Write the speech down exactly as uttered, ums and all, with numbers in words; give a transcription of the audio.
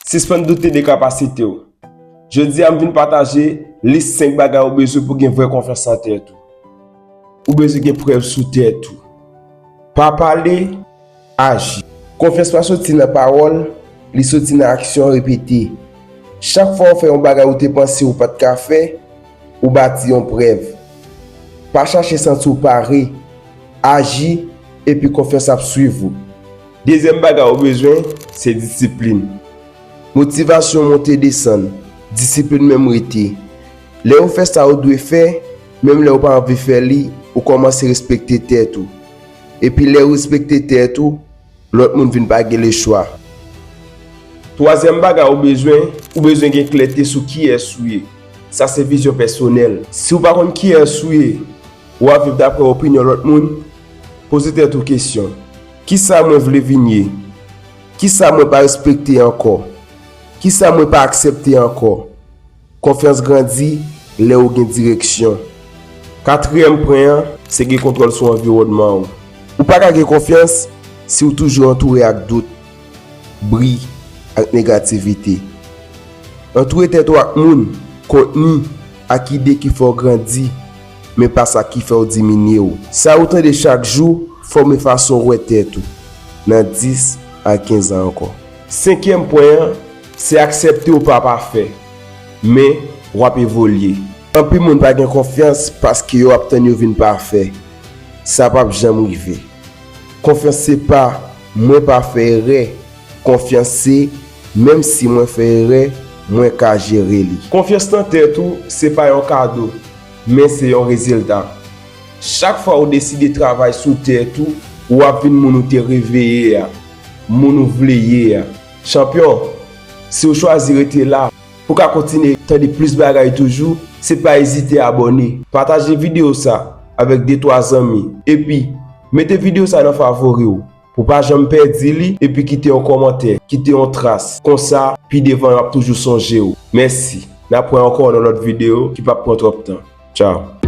Sispann doute de kapasite w. Jodi a, m vin pataje lis senk bagay ou bezwen pou gen vrè konfyans nan tèt ou. Ou bezwen gen prèv sou tèt ou. Pa pale, aji. Konfyans pa soti nan pawòl, li soti nan aksyon repete. Chak fwa ou fè yon bagay ou te panse ou pa t ka fè, ou bati yon prèv. Pa chache santi w pare, aji, epi konfyans ap swiv ou. Dezyèm bagay ou bezwen, se disiplin. Motivasyon monte desann, disiplin menm rete. Lè ou fè sa ou dwe fè, menm lè ou pa anvi fè li, ou kòmanse respekte tèt ou. Epi lè ou respekte tèt ou, lòt moun vin pa gen lechwa. Twazyèm bagay ou bezwen, ou bezwen gen klète sou kiyès ou ye. Sa se vizyon pèsonèl. Si w pa konn kiyès ou ye, w ap viv daprè opinyon lòt moun, poze tèt ou kesyon. Kisa mwen vle vin ye? Kisa mwen pa respekte ankò? Kisa mwen pa aksepte ankò? Konfyans grandi lè ou gen direksyon. Katriyèm pwen an, se gen kontwòl sou anviwònman ou. Ou pa ka gen konfyans si w toujou antoure ak dout, bri, ak negativite. Antoure tèt ou ak moun, kontni, ak ide ki fè w grandi, men pa sa ki fè w diminye w. Sa ou tande chak jou fòme fason w wè tèt ou nan dis a kenz an ankò. Senkyèm pwen an, se aksepte w pa pafè, men w ap evolye. Anpil moun pa gen konfyans paske yo ap tann yo vin pafè. Sa p ap janm rive. Konfyans se pa mwen pa fè erè. Konfyans se menm si mwen fè erè, mwen ka jere li. Konfyans nan tèt ou se pa yon kado, men se yon rezilta. Chak fwa ou deside travay sou tèt ou, ou ap vin moun ou te reve ye a, moun ou vle ye a. Chanpyon, si w chwazi rete la, pou w ka kontinye tande plis bagay toujou, se pa ezite abòne. Pataje videyo sa avèk de twa zanmi. Epi, mete videyo sa nan favori w pou w pa janm pèdi li, epi kite yon kòmantè, kite yon tras. Konsa, pi devan yo ap toujou sonje w. Mèsi. N ap wè ankò nan lòt videyo ki p ap pran twòp tan. Tchao.